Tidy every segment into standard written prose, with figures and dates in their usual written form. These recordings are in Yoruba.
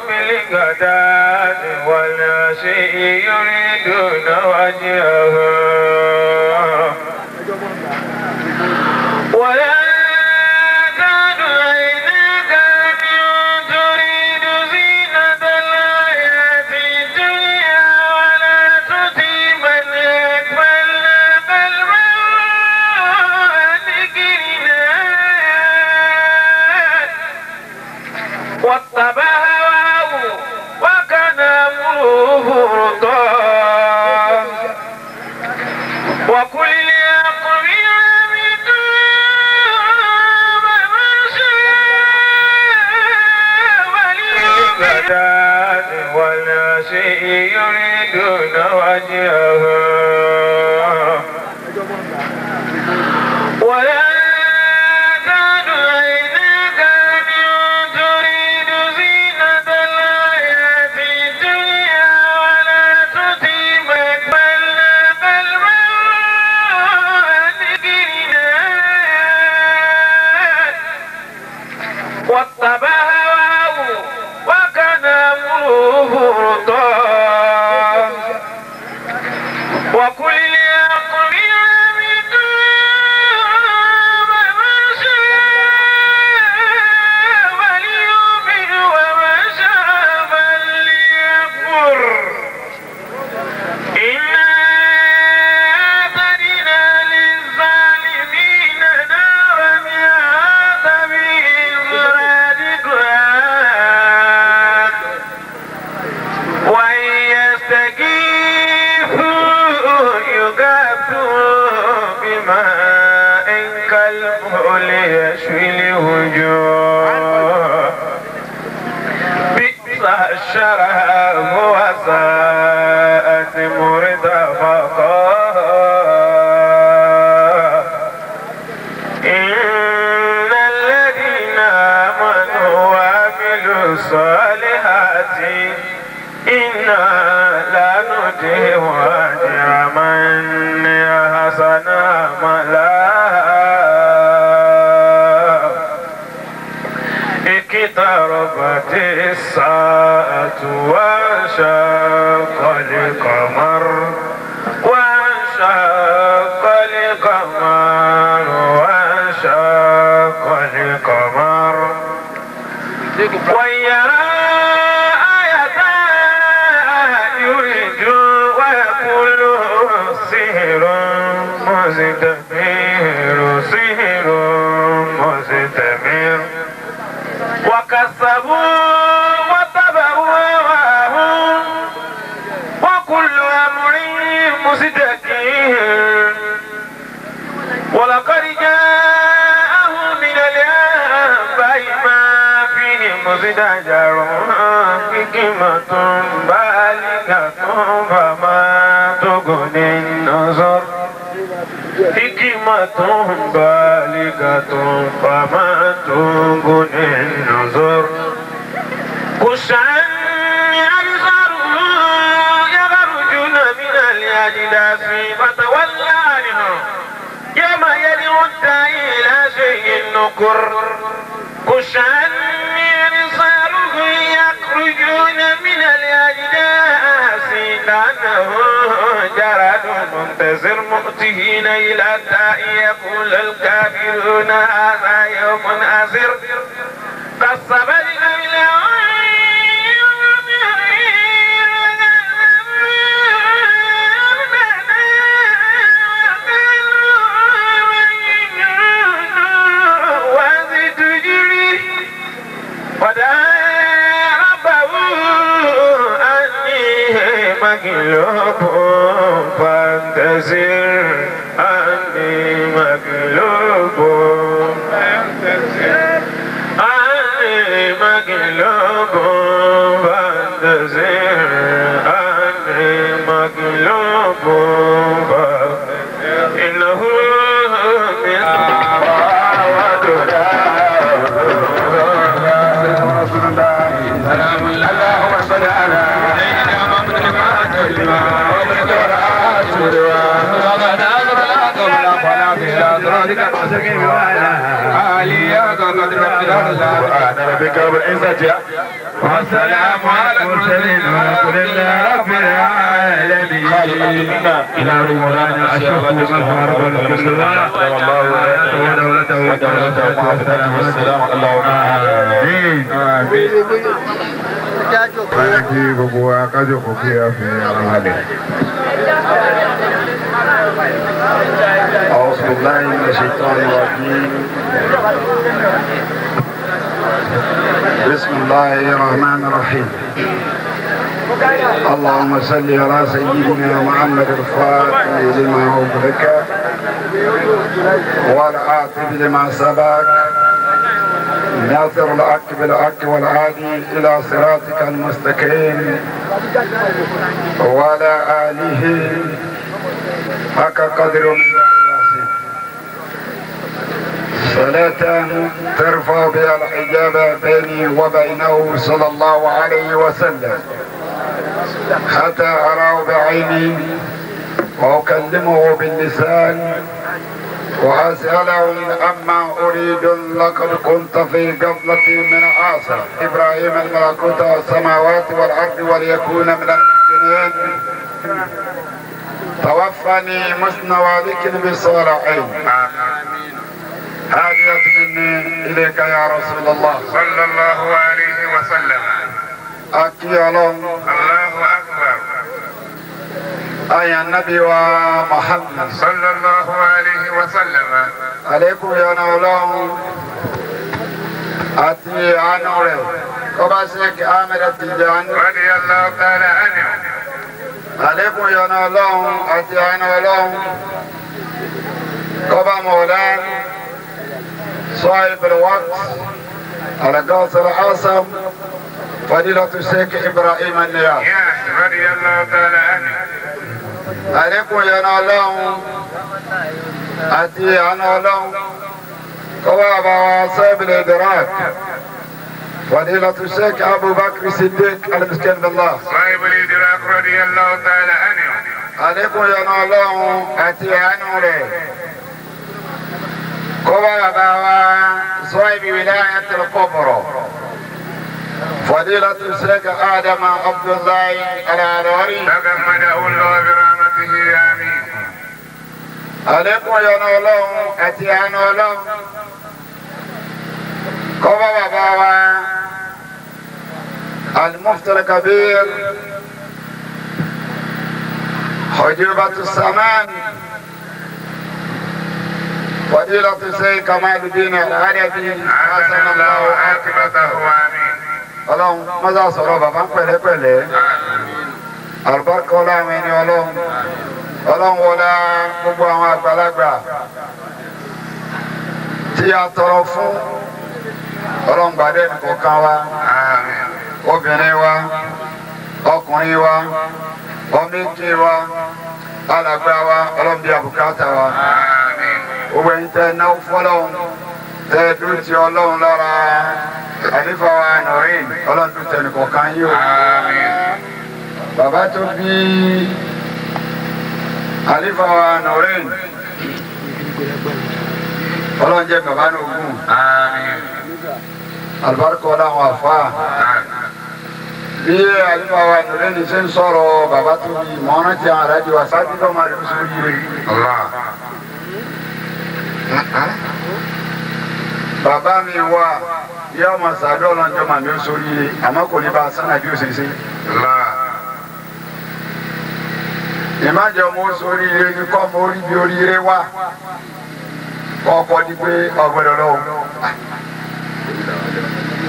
بالغداة والعشي يريدون وجهه ولا تعد عيناك تريد زينة الحياة الدنيا ولا تطع من أغفلنا قلبه عن ذكرنا واتبع هواه وكان أمره فرطا وكل والعشي يريدون وجهه ولا تعد عيناك تريد زينة الحياة الدنيا ولا تطع من أغفلنا قلبه عن ذكرنا واتبع هواه وكان أمره فرطا وكل من شاء فليؤمن ومن شاء فليكفر إنا أعتدنا للظالمين نارا أحاط بهم سرادقها وإن يستغيثوا يغاثوا بماء كالمهل يشوي الوجوه بئس الشراب وساءت مرتفقا إن الذين آمنوا وعملوا الصالحات إنا لا نضيع أجر من أحسن عملا اقتربت الساعة وانشق القمر وانشق القمر وانشق القمر ويرى آية يريد ويقول سحر مستمر سحر مستمر وكذبوا واتبعوا هواهم وكل أمر مستقيم ولقد جاءهم من الأنباء ما فيه مزدجر حكمة بالغة فما تغني النظر حكمة بالغة فما تغني النظر خشعا أبصارهم يخرجون من الأجداث فتولى عنهم يوم يدعو الداعي إلى شيء نكر خشعا أبصارهم يخرجون من الأجداث كأنه جراد منتظر مؤتهين إلى الداعي يقول الكافرون هذا يوم عسير كذب ودعا ربه أني مغلوب فانتصر أني مغلوب فانتصر أني مغلوب فانتصر أني مغلوب فانتصر إنه من اللهم صل على سيدنا محمد سبحان ربك رب العزة. والسلام على المرسلين والحمد لله رب العالمين. إلى مولانا أشرف المغرب والكل ودولته ودولته والسلام آمين. Kí gbogbo wa kájọpọ̀ kí a fi ara balẹ̀. أعوذ بالله من الشيطان الرجيم. بسم الله الرحمن الرحيم. اللهم صل على سيدنا محمد الفاتح لما أغلق والعاطف لما سبق ناصر الحق بالحق والهادي إلى صراطك المستقيم وعلى آله حق قدر من صلاة ترفع بها الحجاب بيني وبينه صلى الله عليه وسلم حتى أراه بعيني وأكلمه باللسان وأسأله أما أريد لقد كنت في قبلتي من عاصى إبراهيم الملكوت والسماوات والأرض وليكون من المؤمنين. توفني مسلما وذكر بالصالحين. هدية مني إليك يا رسول الله صلى الله عليه وسلم. أكي الله الله أكبر. أي النبي ومحمد صلى الله عليه وسلم. عليكم يا نولهم أتي عنوري كباسك آمر التجان رضي الله تعالى عنه. عليكم يا نولهم أتي عنورهم كبا مولان صاحب الوقت القاصر العاصم فضيلة الشيخ إبراهيم النياس رضي الله تعالى عنه. عليكم يا نولهم أتي عنورهم كبا صاحب الإدراك فضيلة الشيخ أبو بكر الصديق المسكين بالله صاحب الإدراك رضي الله تعالى عنه. عليكم يا نولهم أتي عنوري كبا صاحب ولاية الكبرى فضيلة الشيخ آدم عبد الله العراري تغمده الله برحمته آمين. عليكم يا نولهم أتي عنورهم كبا بابا المفتي الكبير حجوبة السمان فضيلة الشيخ كمال الدين العربي أحسن الله عاقبته آمين. Ọlọ́run mọ́sá sọ̀rọ̀ bàbá ń pẹ̀lẹ́pẹ̀lẹ́ àlùbáríkà ọlọ́run ẹni ọlọ́run ọlọ́run wọlá gbogbo àwọn àgbàlagbà tí a tọrọ fún ọlọ́run gbàdé nìkọ̀ọ̀kan wa obìnrin wa ọkùnrin wa ọmọ èké wa alàgbà wa ọlọ́run bí àbùkátà wa gbogbo ẹ̀yin tẹ́ náwó fọlọ́run tẹ́ dúró ti ọlọ́run lára àlefa wa nọ̀rin ọlọ́run tó tẹ̀ nìkọ̀ọ̀kan yìí o. Bàbá tó bí àlefa wa nọ̀rin ọlọ́run jẹ́ bàbá ní ogún àlùbáríkọ ọlọ́run àfa bí àlefa wa nọ̀rin ṣe ń sọ̀rọ̀ bàbá tó bí mọ́rán ti àwọn alájọ wa sáájú tó máa dúró sórí rẹ̀. Bàbá mi wà yóò máa sàdọ́ ọlọ́njọ́ màmí ó sórí rẹ̀ àmọ́ kò ní bá a sánà bí ó ṣe ṣe. Ìmájọ mo sórí ire ni kọ́ mo rí bí oríire wà kọ́kọ́ di pé ọgbọ́dọ̀ lọ́wọ́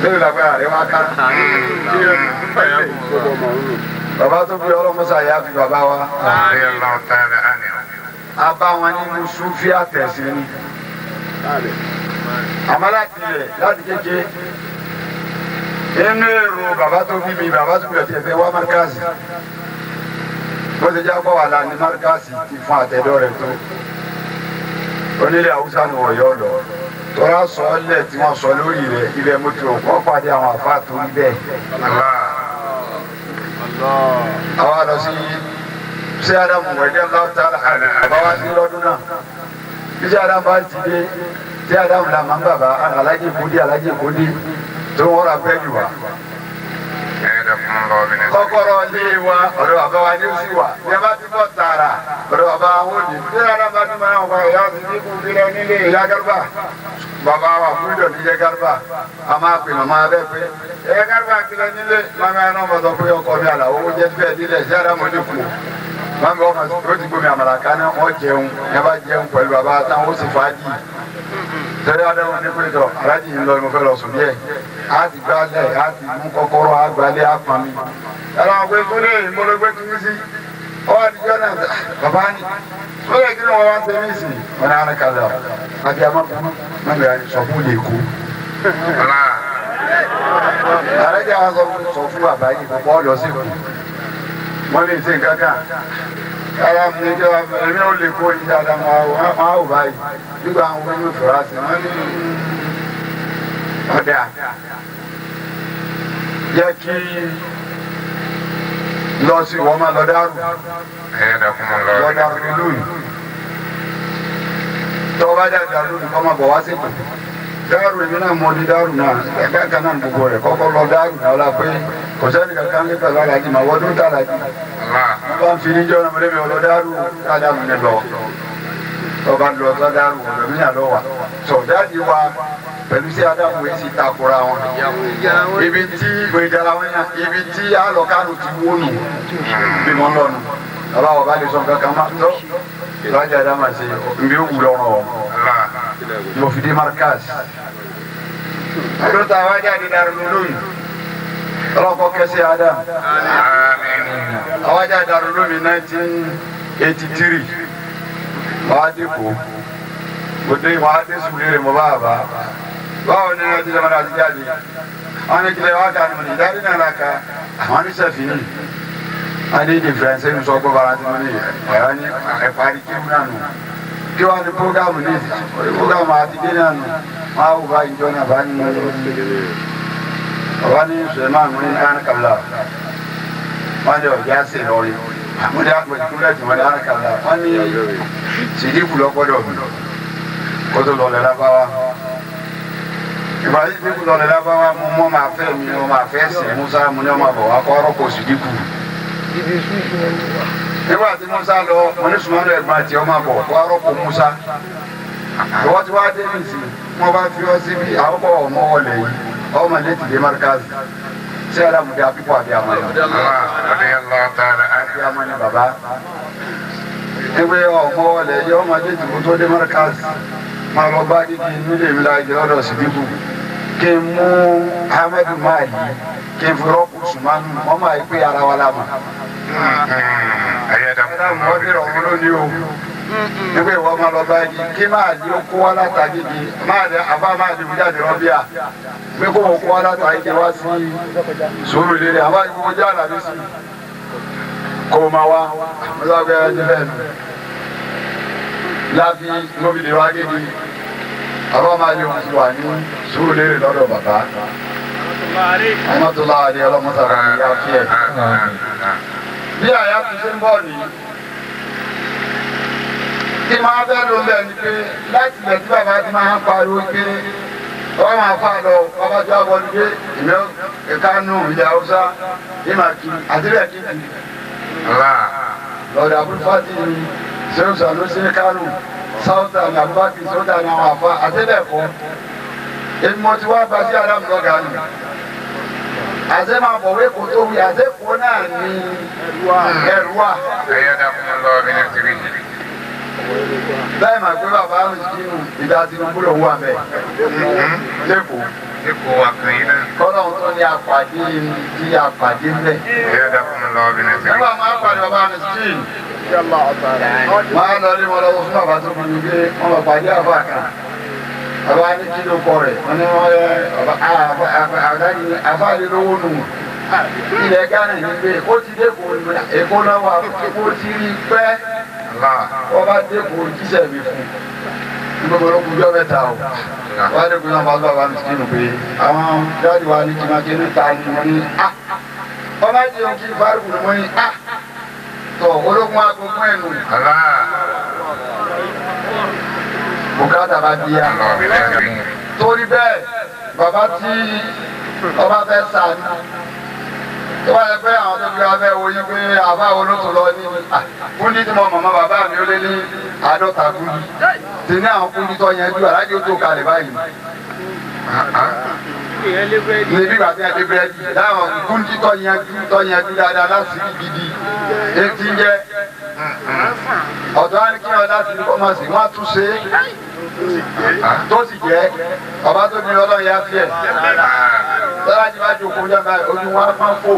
lórí làgbára rẹ wá ká. Bàbá tó bí ọlọ́mọṣà yá fi bàbá wa. A bá wọn nínú Súfì àtẹ̀sí ni. Àmọ́ láti ilẹ̀ láti kéke inú èrò bàbá tó bí mi bàbá tó bí ọtí ẹ̀fẹ́ wá márkàsì. Bó ṣe já bọ́ wà lá ní márkàsì ti fún àtẹ̀dọ́ rẹ̀ tó. Onílé Haúsá ni wọ́n yọ lọ. Tọ́lá sọ ọ́ lẹ̀ tí wọ́n sọ lórí rẹ̀ ilẹ̀ mọ́tò kọ́ pàdé àwọn àfáà tó rí bẹ́ẹ̀. Àwa lọ sí ṣé Ádámù wẹ̀dẹ́ ńlá bàbá wa sí lọ́dún náà. Bí ṣé Ádámù bá ti dé tí Ádámù la máa ń bàbá alájẹ kúndé alájẹ kúndé tó wọ́n ra búrẹ́dì wá. Kọ́kọ́rọ́ lé wa ọ̀dọ̀ bàbá wa ní sí wa bí a bá ti bọ̀ tààrà ọ̀dọ̀ bàbá wa ní bí a bá ti máa ń wọ ìyá sí ní kúkú lọ nílé ìyá Garba bàbá wa fúdọ̀ níjẹ́ Garba a máa pè màmá bẹ́ẹ̀ pé ìyá Garba kìlọ̀ nílé màmá náà mọ̀ sọ pé ọkọ mi àlà owó jẹ́ bẹ́ẹ̀ nílẹ̀ sí àdámọ́ ní kù màmá ọmọ ó ti gbomi àmàlà kaná wọ́n jẹun ẹ bá jẹun pẹ̀lú bàbá táwọn ó sì fàájì sẹ́yìn adáwọ̀ ní pé tọ́ aláàjì ń lọ ni mo fẹ́ lọ sùn díẹ̀ á ti gbálẹ̀ á ti mú kọ́kọ́rọ́ á gbálẹ̀ á pọn mi. ẹ̀rọ àwọn pé tó lè mọ́lẹ́gbẹ́ tún sí ọ àdìjọ́ náà bàbá ni tó lè kí ni wọ́n wá ṣe mí sí wọn ní àná kàlẹ́ àti àmọ́ mọ́bìrì àti sọ fún lè kú. aláàjì àwọn sọ fún bàbá yìí kọ́ lọ sí kù wọ́n lè ṣe nǹkan kan ara mi jẹ́ èmi ò lè kó ní dáadáa máa wò báyìí nígbà àwọn onímọ̀ fúrásì wọ́n ní ọ̀dà jẹ́ kí lọ sí wọ́n máa lọ dárò lọ dárò lóyún tó o bá jáde dárò lóyún kọ́ máa bọ̀ wá sí kù dárò èmi náà mọ ní dárò náà ẹgbẹ́ kan náà gbogbo rẹ̀ kọ́kọ́ lọ dárò náà la pé kò sẹ́ni kankan ní pẹ̀lú alájí màá wọ́n dún tàlàjì wọ́n bá ń fi níjọ́ náà mọ̀lẹ́bí ọlọ́ dárò kájà mi ní lọ tọ́ba lọ tọ́ dárò ọ̀dọ̀ mi náà lọ wà sọ dáàdi wa pẹ̀lú sí adágún èsì takora wọn ibi tí ìgbèjára wọn yàn ibi tí alọ́kánù ti wó nù bí wọ́n lọ nù bàbá wọn bá lè sọ nǹkan kan má tó lọ́jà dá màá ṣe nbí ó wù lọ́rùn ọ̀ mo fi dé markaz ọdún tá a wá jáde dàrú lóyún ọlọ́kọ́ kẹsí adam àwọn jáde dàrú lóyún 1983 wàá dé kó mo dé wàá dé sùúrù mo bá a bá báwo ni ẹ ti dẹ́mọ̀ láti jáde àwọn ní kílẹ̀ wá kà ní mo ní ìdárí náà la ka àwọn ní sẹ́fìní wọ́n ní ìdìfẹ́ǹsì ń sọ gbọ́ bara tí mo ní ẹ̀rọ ní ẹ̀parí kéwù náà nù kí wọ́n ní programu ní programu àti dé náà nù wọ́n á wò bá ìjọ náà bá ní bàbá ní Suleiman ní ánìkàlà wọ́n ní ọ̀gá sí lọ́rí wọ́n ní àpòjúkúrẹ́ tí wọ́n ní ánìkàlà wọ́n ní sídìkù lọ́gbọ́dọ̀ mi kó tó lọ lẹ́la bá wa ìgbà tí sídìkù lọ lẹ́la bá wa mo mọ́ máa fẹ́ mi mo máa fẹ́ sìn Musa mo ní ọmọ àbọ̀ wa kọ́ ọ́rọ́ kò sídìkù nígbà tí Musa lọ mo ní sùnmọ́nù ẹ̀gbọ́n àti ọmọ àbọ̀ kọ́ ọ́rọ́ kò Musa ìwọ́n ti wá dé nìsín wọ́n bá fi ọ́ síbi àwọn kọ́ ọmọ wọlé yìí ọmọ ilé ti dé markazi ṣé alámùdé àpípọ̀ àbí àmọ́ yẹn àbí àmọ́ ni bàbá ẹgbẹ́ ọmọ wọlé yìí ọmọ ilé ti kó tó dé markazi máa lọ bá dídí nílé mi láì jẹ́ lọ́dọ̀ sídìkù kí n mú Ahmedu Maali kí n fi rọ́pò sùmánù wọ́n máa pé ara wa la mà. Ẹ̀dá mọ́ bí rọ̀ wọ́n lónìí o nígbà ìwọ máa lọ bá yìí kí máa di ó kó wá látàgé di máa di àbá máa di jáde rọ́bíà pé kó wọ́n kó wá látàgé wá sí sùúrù lélẹ̀ àbá ìgbókò jẹ́ àlàbí sí kó o máa wá ọlọ́gbẹ́ ẹni bẹ́ẹ̀ nù láfi gómìnà wá gédi àbá máa di òun wà ní sùúrù lélẹ̀ lọ́dọ̀ bàbá ọmọtòlá àdé ọlọ́mọsàrà ní yá fíẹ̀ bí àyà fi ṣe ń bọ̀ nìyí tí máa fẹ́ ló ń bẹ̀ ni pé láti ilẹ̀ tí bàbá ti máa ń pariwo pé wọ́n máa fà lọ bàbá tó àbọ̀lù dé ìmọ̀ ìkánú ilẹ̀ haúsá ìmọ̀ kí àtìlẹ̀ kí kì. Lọ́dọ̀ abúlfàtì ni sẹ́wùsà ló ṣe kánú sáwùtà ní abúbákì sọ́dà ní àwọn àfa àtìlẹ̀ kọ́. Èmi mo ti wá bá sí Ádámù lọ́gàá nù. Àṣẹ máa bọ̀wé kò tó wí àṣẹ kò náà ní ẹrù wà. Bẹ́ẹ̀ máa gbé bàbá Mùsùlùmí ìdá Tinubu lòún wà bẹ́ẹ̀ lẹ́kọ̀ọ́. Lẹ́kọ̀ọ́ wa kan yìí náà. Kọ́lọ́hún tó ní àpàdé tí àpàdé ńlẹ̀. Nígbà máa pàdé bàbá Mùsùlùmí. Máa lọ rí wọn lọ́wọ́ fún bàbá tó kún ní pé wọ́n bá pàdé àbá kan. Bàbá ní kí ló kọ rẹ̀? Wọ́n ní wọ́n yẹ àbá yìí lówó nù. Ilẹ̀ Ghana ní pé ó ti dé kò Èkó náà wà ó ti rí pẹ́ wọ́n bá dé kò jíṣẹ́ mi fún gbogbo ló kú jọ́ mẹ́ta o wọ́n á dé kó náà bá bá mi sínú pé àwọn dáàdi wa ní kìnnàkì ní ta ni wọ́n ní a wọ́n bá jẹun kí fárúkù ni wọ́n ní a tọ̀ ológun agbógun ẹ̀nu bùkátà bá di ya torí bẹ́ẹ̀ bàbá tí ọba fẹ́ sànú Tó bá yẹ pé àwọn tó gbé abẹ́ wo yín pé àbá wo ló tó lọ ní kúndí tí mo mọ̀mọ́ bàbá mi ó lé ní 50 kúndí. Ti ní àwọn kúndí tó yẹn ju aláàjì ó tó kalẹ̀ báyìí. Ní bí bàtí ẹ dé búrẹ́dì láwọn kúndí tó yẹn ju dáadáa láti rí gidi etí ń jẹ́. Ọ̀dọ́ á ní kí wọn láti ní kọ́mọ̀sì wọ́n á tún ṣe é tó sì jẹ́ ọba tó bí ọlọ́run yá fi ẹ̀. Tọ́lá ti bá jókòó jọba ojú wọn á pọ́n fò.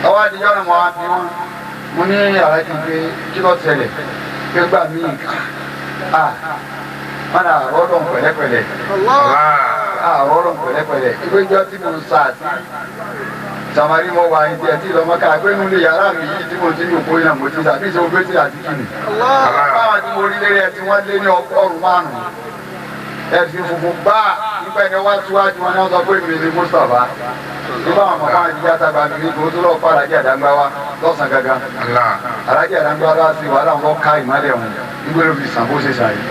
Ọwọ́ àdìjọ́ náà mọ̀ á bí wọn. Mo ní aláàjì pé kí ló ṣẹlẹ̀ pé gbà mí wọn náà rọ́ọ̀dọ̀ pẹ̀lẹ́pẹ̀lẹ́. Rọ́ọ̀dọ̀ pẹ̀lẹ́pẹ̀lẹ́. Ìgbẹ́jọ́ tí mo ń sa àti samari mo wà ní tiẹ̀ tí lọ́mọ ká pé nínú yàrá mi yìí tí mo ti ń jòkó yìí náà mo ti sàbí ìṣòwò gbé tí àti kìnnì. Báwọn tí mo rí lérí ẹ tí wọ́n lé ní 100,000. Ẹ̀sìn funfun gbá nípa ẹni wá síwájú wọn náà sọ pé mi ni Mustapha. Nígbà àwọn màmá àti àtàgbà mi ní kò tó lọ́ọ́ fà alájẹ àdáńgbá wa lọ́sàn-án gangan. Alájẹ àdáńgbá wa sí wàhálà wọn ká ìmọ̀lẹ̀ wọn nígbà ló fi sàn bó ṣe sàn yìí.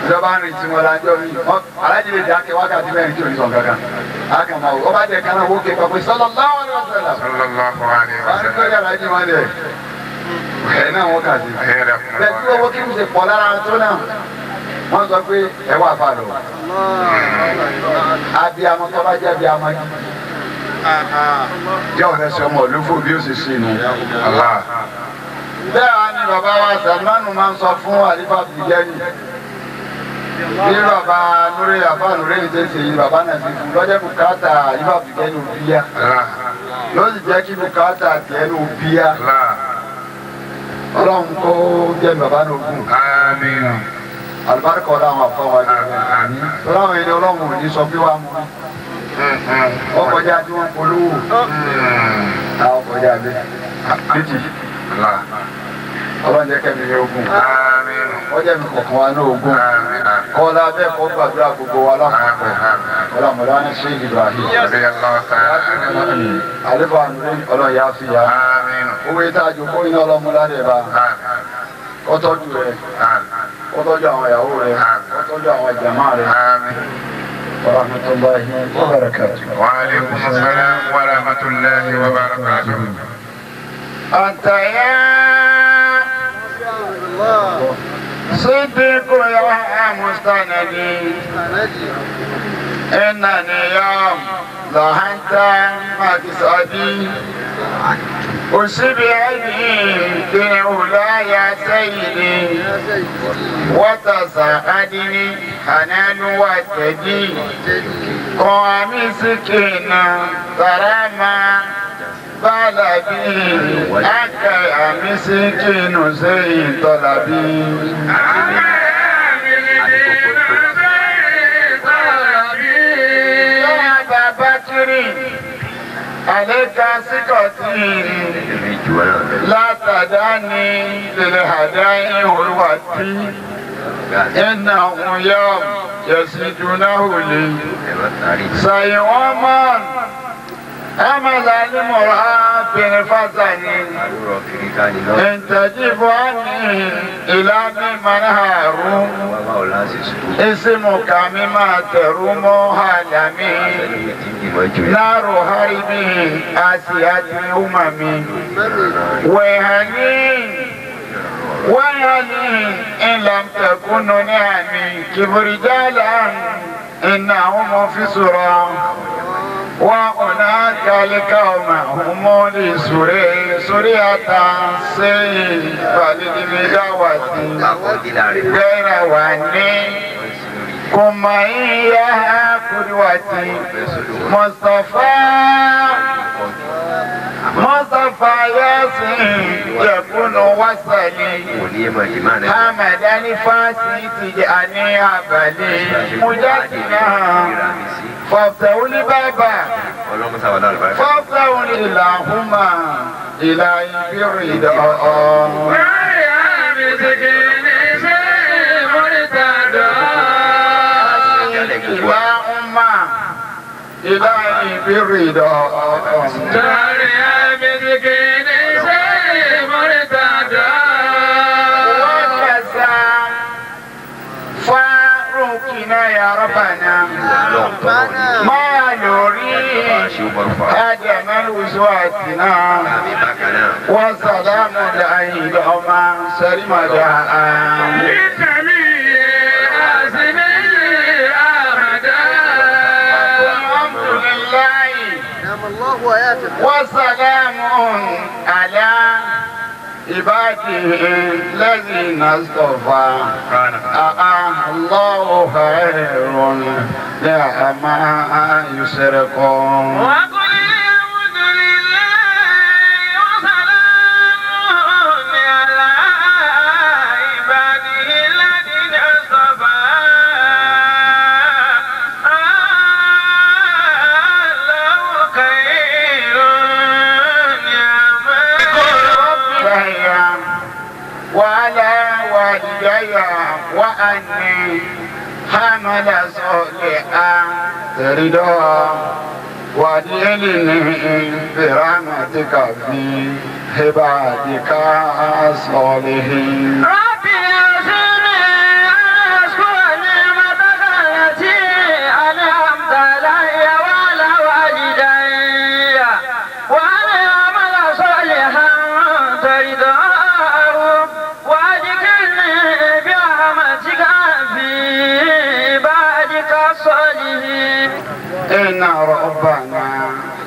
Ìjọba ń rìn tí wọn lájọ mi alájẹ lè dákẹ́ wákàtí mẹ́rin tí ò ní sàn kankan. Akama o ọba jẹ kaná wókè pàpẹ sallallahu alaihi wasallam. Sallallahu alaihi wasallam. Wọ́n á ní alájẹ wọn dẹ̀ ẹ̀ náà wọ́n kà sí. Bẹ́ẹ̀ tí owó kí n ṣe pọ̀ lára tó náà wọ́n sọ pé ẹ wà fà lọ. Abiyamọ tó bá jẹ́ abiyamọ gidi. Jẹ́ ọ̀fẹ́ sọ ọmọ olúfò bí ó sì sí inú. Bẹ́ẹ̀ wá ni bàbá wa Salmanu máa ń sọ fún Àlífà Bìgẹ́nì. Bí bàbá Núré àbá Núré ní ṣe ń ṣe yìí bàbá náà ṣe fún lọ́jọ́ bùkátà Àlífà Bìgẹ́nì òbíyá. Ló sì jẹ́ kí bùkátà tiẹ̀ ní òbíyá. Ọlọ́run kó jẹ́ bàbá náà gùn. Alibarika ọlọ́run àfọwọ́ ọlọ́run yìí ni ọlọ́run ò ní sọ pé wàá mú ọkọjá tí wọ́n polówó ọkọjá bẹ́ẹ̀ méjì ọlọ́run jẹ́ kẹ́mi ní ogun ọjọ́ mi kọ̀ọ̀kan wa ní ogun kọ́lá bẹ́ẹ̀ kọ́ gbàdúrà gbogbo wa lápapọ̀ kọ́lá mọ̀lá ní Sheikh Ibrahim àlefa ọlọ́run yá fi ya owó yìí tá a jòkó iná ọlọ́mú ládẹ̀ bá kọ́tọ́jú rẹ̀ kọ́tọ́jú àwọn ìyàwó rẹ̀ kọ́tọ́jú àwọn jàmá rẹ̀. Warahmatullahi wabarakatuh. Wa alaykum assalam wa rahmatullahi wa barakatuh. Anta ya Siddiq ya mustanadi innani yawm lahanta matisadi أشبعني بالعلا يا سيدي وتساعدني حنان وتجي قوام سكينة ترامى بلدي أكا مسكين زي طلبي يا أبا بكر عليك ثقتي لا تدعني للهداء هروتي إنه يوم يسجونه لي سيوما أمل المرأة بالفتن إن تجب عني إلى من هارون اسمك مما تروم هالمي نار هربي آسيات الأمم وهني وهني إن لم تكن نعمي كيف رجالا إنهم في سرى وهناك القوم هم لسوري سورية سيف غير واني كما إياها قدوتي مصطفى مصطفى ياسين يكون وصلي حمد الفاسي تجاني أبلي مجدنا فافتحوا لي بابا فافتحوا لي اللهم إلهي برضا اللهم إلهي برضا وكسا ربنا يا ربنا ما نريد هدم الوسواتنا وسلام العيدهما سرمدا. وسلام على عباده الذين اصطفى الله خير لما يشركون. وقل الحمد لله وسلام على عباده الذين اصطفى الله خير. وعلى والدي وأني حمل صالحا ترضى وادخلني برحمتك في عبادك الصالحين. ربي أوزعني أن أشكر نعمتك التي أنعمت علي وعلى والدي وأن أعمل صالحا ترضاه وأدخلني برحمتك في عبادك الصالحين. إن ربنا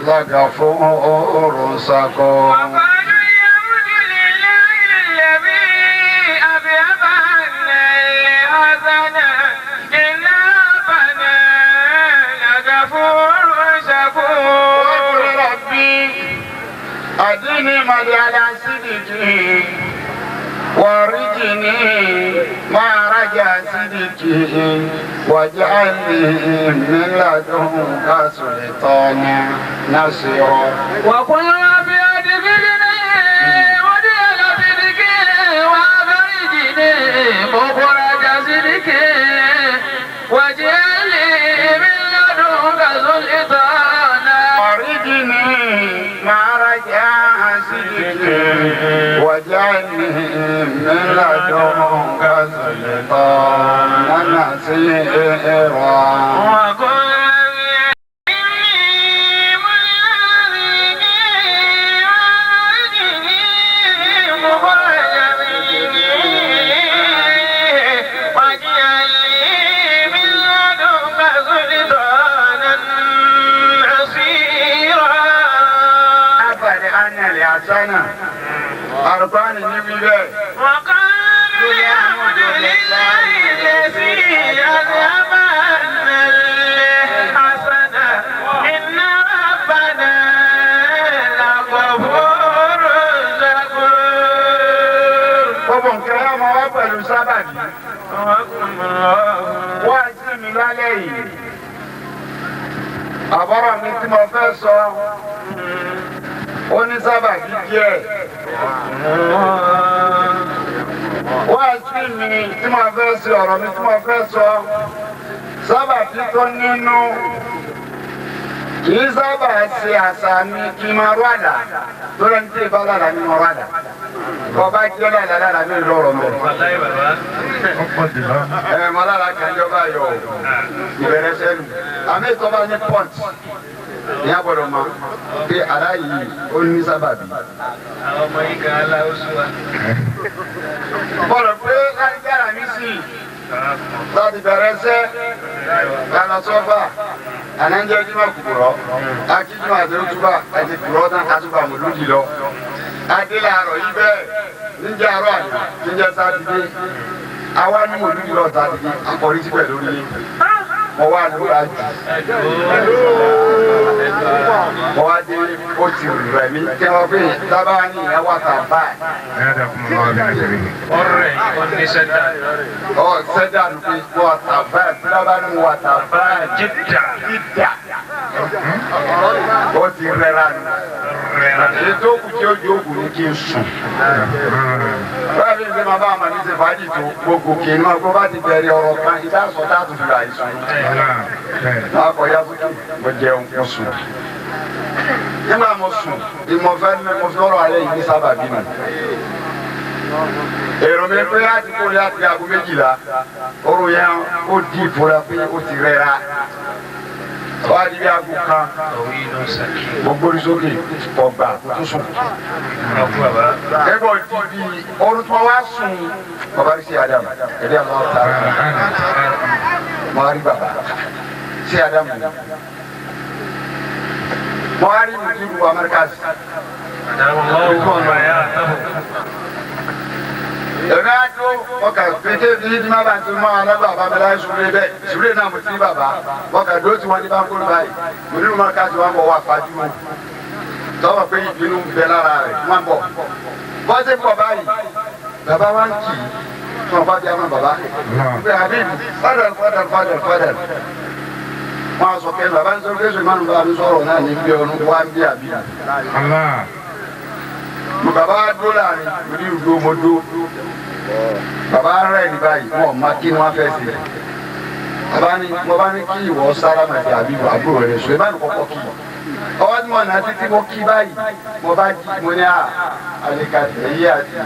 لغفور شكور. وقالوا الحمد لله الذي أذهب عنا الحزن إن ربنا لغفور شكور. وقل ربي أدني مدى صدقي وارجني ما رجا صدقي واجعلني من لدنك سلطانا نصيرا. وقل ربي أدخلني مدخل صدق وأخرجني مخرج صدق واجعل لي من لدنك سلطانا. وارجني ما رجا صدقي واجعلني من لدنك سلطانا نصيرا. وقل إني ملذي وأخرجني مخرج صدق واجعل لي من لدنك سلطانا نصيرا. أفر أنا الحسنة أربعة نبي. وقالوا الحمد لله الذي أذهب عنا الحزن إن ربنا لغفور شكور. Gbogbo nǹkan yóò máa wá pẹ̀lú sábàbí. Wá sí mi lálẹ́ yìí. Àbọ̀rọ̀ mi tí mo fẹ́ sọ, ó ní sábàbí díẹ̀. Wá sí mi tí mo fẹ́ sọ, ọ̀rọ̀ mi tí mo fẹ́ sọ, sábàbí tó nínú. Kì í sábà ṣe àṣà mi kí n máa rú àlà. Lórí ẹni tí ìbá lára mi máa rú àlà. Bọ́ba jẹ́ lára lára mi lọ́rọ̀ mọ́. Ẹ mọ lára kanjọba yọ ìbẹ̀rẹ̀ sẹ́nu. Àmì ìtọ́ba ní pọ́ǹt ní agbọ́dọ̀ mọ̀ pé àlá yìí ó ní sábàbí. Àwọn ọmọ yìí kan aláwọ̀ sùn wa. Bọ̀dọ̀ pé láti dára mi sí láti bẹ̀rẹ̀ sẹ́ lánà sọ́fà ànájẹ́ ojúmọ̀ kùkùrọ̀ akíjúmọ̀ àti ojúbà àti kùrọ̀ tán àtúbà mọ̀lúdì lọ. Adé làárọ̀ yìí bẹ́ẹ̀ níjẹ́ àárọ̀ àná níjẹ́ sátidé àwa ní mọ̀lúdì lọ sátidé akọrí sí pẹ̀lú ní mo wá lóra jù mo wá dé ó ti rẹ̀ mí kí wọ́n pè é sábà ní ìyẹn wà tà báyìí. Ọ̀rẹ́ oníṣẹ́dá. Ọ sẹ́dá ló pé wà tà báyìí sábà ní wà tà báyìí. Jíjà. Jíjà. Ó ti rẹra nù. Èyí tó kù tí ó jókòó ní kí n sùn. Báyọ̀ bí ṣe máa bá àmà mi ṣe fàájì tó gbogbo kì í máa gbọ́ bá ti bẹ̀rẹ̀ ọ̀rọ̀ kan ìdá sọ táàtù fi rà yìí sùn. Máa kọ ya sókè, mo jẹun, mo sùn. Nígbà mo sùn, ìmọ̀fẹ́ mo fi ọ̀rọ̀ alẹ́ yìí ní sábàbí mi. Èrò mi pé láti kó láti aago 12 orun yẹn ó di ìfura pé ó ti rẹra. Wọ́n á di bí aago 1 mo gbórí sókè ọgbà tó sùn. Ẹgbẹ́ òdi bí orun tí wọ́n wá sùn bàbá rí sí Adam ẹ̀dí àwọn ọ̀tá mo rí bàbá sí Adam mo rí mùtúrù Amẹ́ríkàsì. Èmi á dúró ọkà pété ní ní má bàa tó mọ alágbà bàbá láyé sùúrù bẹ́ẹ̀ sùúrù náà mo ti ní bàbá ọkà dúró tí wọ́n ní bá ń kúrò báyìí mo nínú mọ́ríkà tí wọ́n bọ̀ wá fàájú tọ́wọ́ pé ìbínú ń bẹ lára rẹ̀ wọ́n bọ̀ bọ́sẹ̀ bọ̀ báyìí bàbá wa ń kì í fún ọba bí a máa bàbá pé Habib fadal fadal fadal fadal wọn a sọ kẹ́ bàbá ń sọ pé sèmánu bá mi sọ̀rọ̀ náà ní bí ọdún wá ń bí àbí. Mo bàbá dúró láàrin mo ní ìdúró mo dúró bàbá rẹ̀ ní báyìí wọn ò má kí wọn fẹ́ sí bàbá ní mo bá ní kí ìwọ sálámà sí àbí àbúrò rẹ̀ sèmánu kọ́kọ́ kí ọwọ́ tí mo nà títí mo kí báyìí mo bá jí mo ní à àlekà tẹ̀yí àti.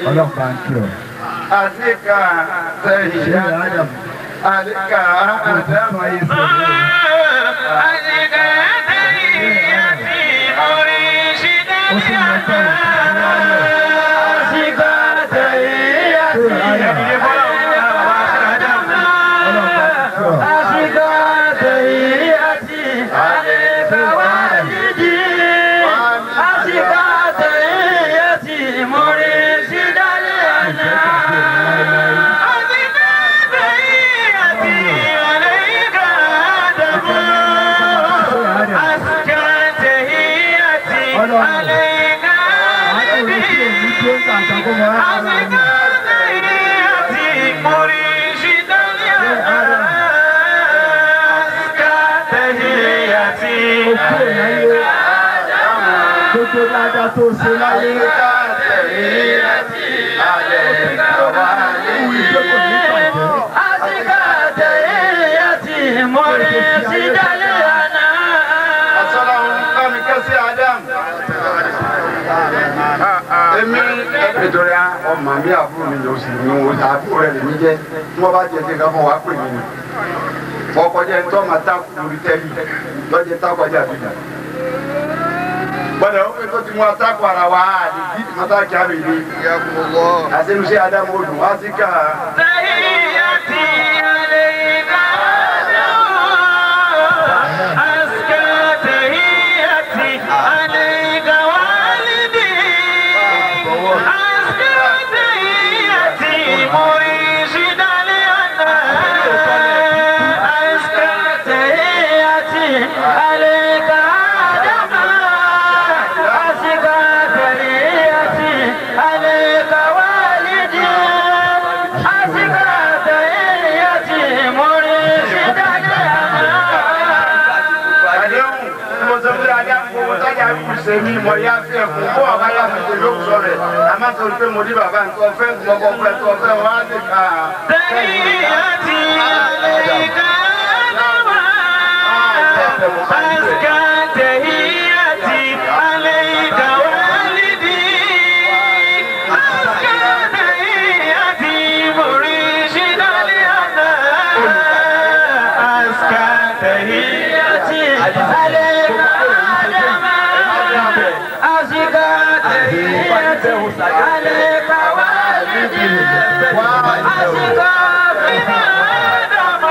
Ọlọ́pàá ń kí ọ. Àsìkà sẹ́yìn àlìkà àdàmú. Àsìkà sẹ́yìn àti oríṣiríṣi. Àsìkà sẹ́yìn àti àsìkà sẹ́yìn àti àlìkà wáyìdì. Àsìkà sẹ́yìn àti oríṣiríṣi. Gbogbo dáadáa tó ṣe láyé. Èmi nítorí ọmọ mi àbúrò mi yóò sì ní wọn àbúrò rẹ lèmi jẹ tí wọn bá jẹ sí nǹkan fún wa pè mí ni wọn kọjá ẹni tó máa tá lórí tẹ́lì lọ́jọ́ tá kọjá bìbí. Gbọ́dọ̀ ó pé tó ti mú atákò ara wa àdìdí mọ́tàkì àmì ni àṣẹnusẹ́ Ádámù odùn wá sí ká. Sèmi mọ̀ ya fẹ́ kún kó ọba ya fi tèmi ó sọ rẹ̀ a má sọ pé mo ní bàbá nǹkan fẹ́ mọ́kọ́ fẹ́ tó fẹ́ wọ́n á lè kà á. Tẹ̀yìntì àlèkà náà àsìkà tẹ̀yìntì àlèkà wálídì àsìkà tẹ̀yìntì mùrìṣídàlì àná àsìkà tẹ̀yìntì àlèkà náà. عليك والدي أزكى من آدم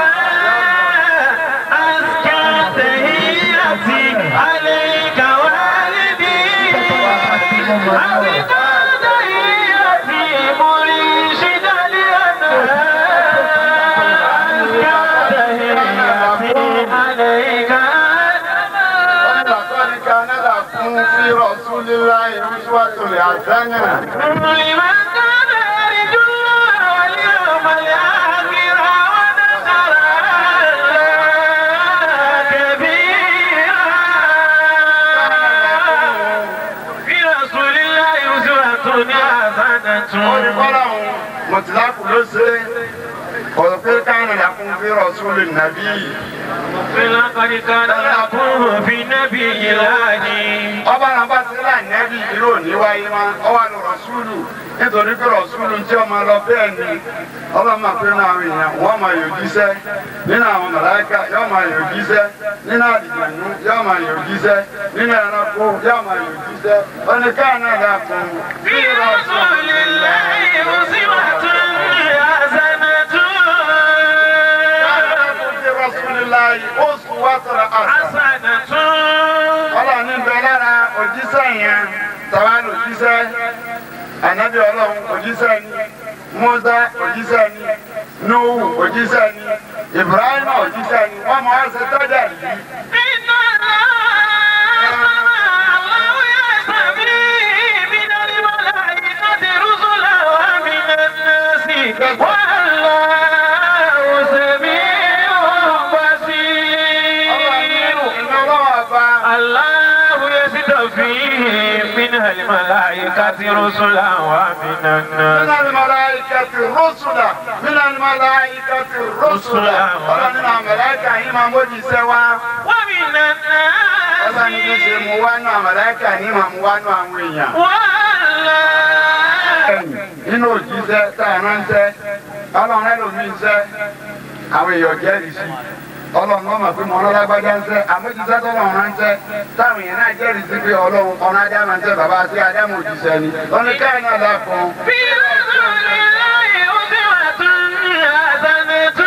أزكى تحياتي عليك والدي أزكى تحياتي مرشد الأنام أزكى تحياتي عليك في رسول الله أسوة حسنة لمن كان يرجو الله واليوم الآخر وذكر الله كثيرا في رسول الله أسوة حسنة. مطلق لسه وذكر كان لكم في رسول النبي لقد كان لكم في النبي الله. Ọba náà bá ti rà nẹ́bí irú òní wáyé má ọwọ́ àlọ́ rọ̀ṣúlù nítorí pé rọ̀ṣúlù tí ọmọ lọ bẹ́ẹ̀ ni ọba máa pé nínú àwọn èèyàn wọ́n máa yòó jíṣẹ́ nínú àwọn màláíkà yóò máa yòó jíṣẹ́ nínú àlìjànú yóò máa yòó jíṣẹ́ nínú ẹranko yóò máa yòó jíṣẹ́ oníkà náà dà fún. في رسول الله أسوة حسنة في رسول الله أسوة حسنة. Ọlọ́run ní bẹ lára òjíṣẹ́ yẹn tàwa ní òjíṣẹ́ ànábì ọlọ́run òjíṣẹ́ ni Mùsá òjíṣẹ́ ni Núhù òjíṣẹ́ ni Ibrahim òjíṣẹ́ ni wọ́n mọ̀ ọ́ ṣe tọ́jà yìí. إن الله يصطفي من الملائكة رسلا ومن الناس والله سميع بصير. الله يصطفي من الملائكة رسلا ومن الناس. من الملائكة رسلا من الملائكة رسلا ọlọ́run nínú àwọn màláíkà yìí máa mójíṣẹ́ wá. ومن الناس Ọlọ́run ní ṣe mú wá nù àwọn màláíkà yìí máa mú wá nù àwọn èèyàn. والله Nínú òjíṣẹ́ tá a ránṣẹ́ ọlọ́run ẹlòmíín ṣẹ́ àwọn èèyàn jẹ́rìí sí ọlọ́run ọmọ pé mo lọ́lágbájá ń ṣẹ́ àmójíṣẹ́ tọ́lọ́run ránṣẹ́ táwọn èèyàn náà jẹ́rìí sí pé ọlọ́run ọ̀run ádámù ń ṣẹ́ bàbá sí ádámù òjíṣẹ́ ni ọ̀nìkànnì náà lákun. في رسول الله أسوة حسنة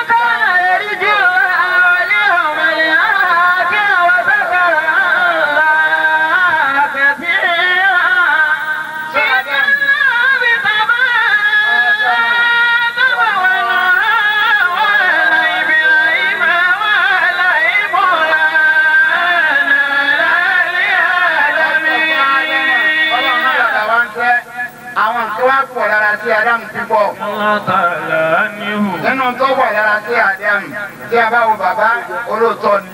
كان يرجو الله واليوم الآخر وذكر الله كثيرا. وعلى إبراهيم وعلى عمران على العالمين. Ọlọ́run náà bàbá wa ń ṣẹ́ àwọn nǹkan wá pọ̀ lára sí Ádámù púpọ̀. Allah ta'ala anhu. Nínú tó wà lára sí Ádámù tí a bá wo bàbá olóòótọ́ ni.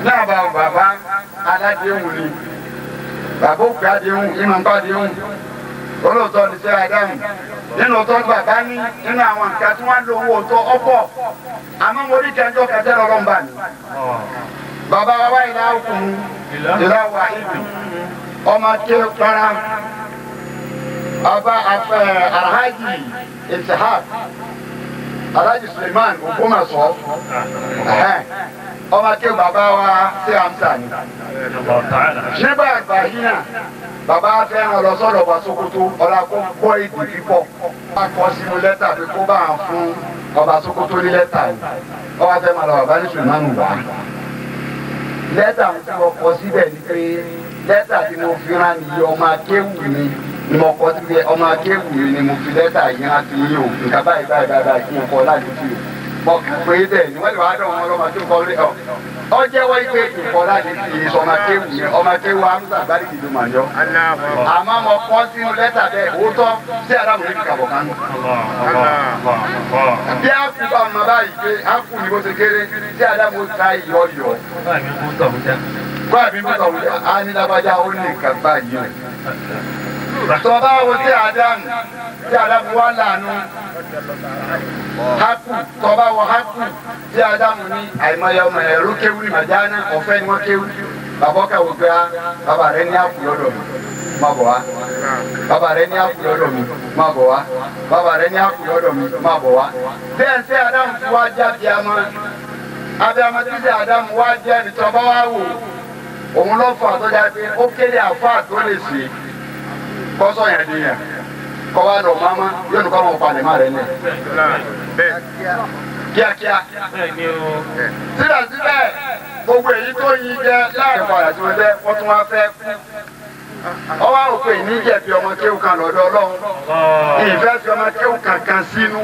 Náà bá wo bàbá aládéhùn ni. Bàbá òkè adéhùn ìmọ̀ nǹkan adéhùn. Olóòótọ́ ni sí Ádámù. Nínú tó bàbá ní nínú àwọn nǹkan tí wọ́n ń lo owó tó ọ̀pọ̀. Àmọ́ mo rí kẹjọ kẹjẹ lọ́rọ̀ ń bà mí. Bàbá wa wá ìlà òkun ìlà wà ìlú. Ọmọ ké rárá. Ọba Alhaji Ishaq Alhaji Suleiman Ògbómọ̀ṣọ́ ọmọ ké bàbá wa sí Amsa ni. Nígbà àgbà yìí náà bàbá fẹ́ràn lọ sọ́dọ̀ ọba Sókótó ọlá kó gbọ́ èdè pípọ̀. Wọ́n kọ sínú lẹ́tà pé kó bá ń fún ọba Sókótó ní lẹ́tà yìí. Ọba fẹ́ máa lọ bàbá ní Suleiman wá. Lẹ́tà tí mo kọ síbẹ̀ ni pé lẹ́tà tí mo fi rán ni ọmọ akéwù mi ni mo kọ síbẹ̀ ọmọ akéwù mi ni mo fi lẹ́tà yìí rán sí yín o nǹkan báyìí báyìí báyìí báyìí kí n kọ láti fi o. Mo kà pé bẹ́ẹ̀ ni wọ́n lè wá dọ̀ wọn lọ́mọ tó kọ lé ọ. Ọ jẹ́wọ́ pé ìkọ́ láti fi ọmọ akéwù mi ọmọ akéwù Hamza Gbadigi ló mà yọ. Àmọ́ mo kọ sínú lẹ́tà bẹ́ẹ̀ òótọ́ sí Ádámù ní kàbọ̀ kánú. Bí a kú bá ọmọ báyìí pé a kú ní bó ṣe kéré sí Ádámù ta ìyọ̀ yọ̀. Kọ́ àbí bí tọ̀hún á ní lágbájá ó ní nǹkan báyìí o. Tọ́ba wo sí Ádámù sí Ádámù wá lànà haku tọ́ba wọ haku sí Ádámù ní àìmọye ọmọ ẹ̀rú kéwú ní màjáná ọ̀fẹ́ ni wọ́n kéwú. Bàbá ọkà wò pé á bàbá rẹ ní àkú lọ́dọ̀ mi má bọ̀ wá. Bàbá rẹ ní àkú lọ́dọ̀ mi má bọ̀ wá. Bàbá rẹ ní àkú lọ́dọ̀ mi má bọ̀ wá. Bẹ́ẹ̀ sí Ádámù tí wá já bíamọ. Abíamọ tí sí Ádámù wá jẹ́ ní tọ́ba wá wò. Òun ló fà tó já pé ó kéré àfáà tó lè ṣe kọ́sọ̀ yẹn di yẹn kọ́ wa lọ máma yóò ní kọ́ ọmọ palẹ̀ má rẹ̀ lẹ̀ kíákíá. Síbẹ̀síbẹ̀ gbogbo èyí tó yin jẹ láàrin padà tí wọ́n jẹ́ wọ́n tún wá fẹ́ kú. Ọwọ́ òkè ìníjẹ̀bi ọmọ kéwù kan lọ́dọ̀ Ọlọ́run. Ìfẹ́ fi ọmọ kéwù kankan sínú.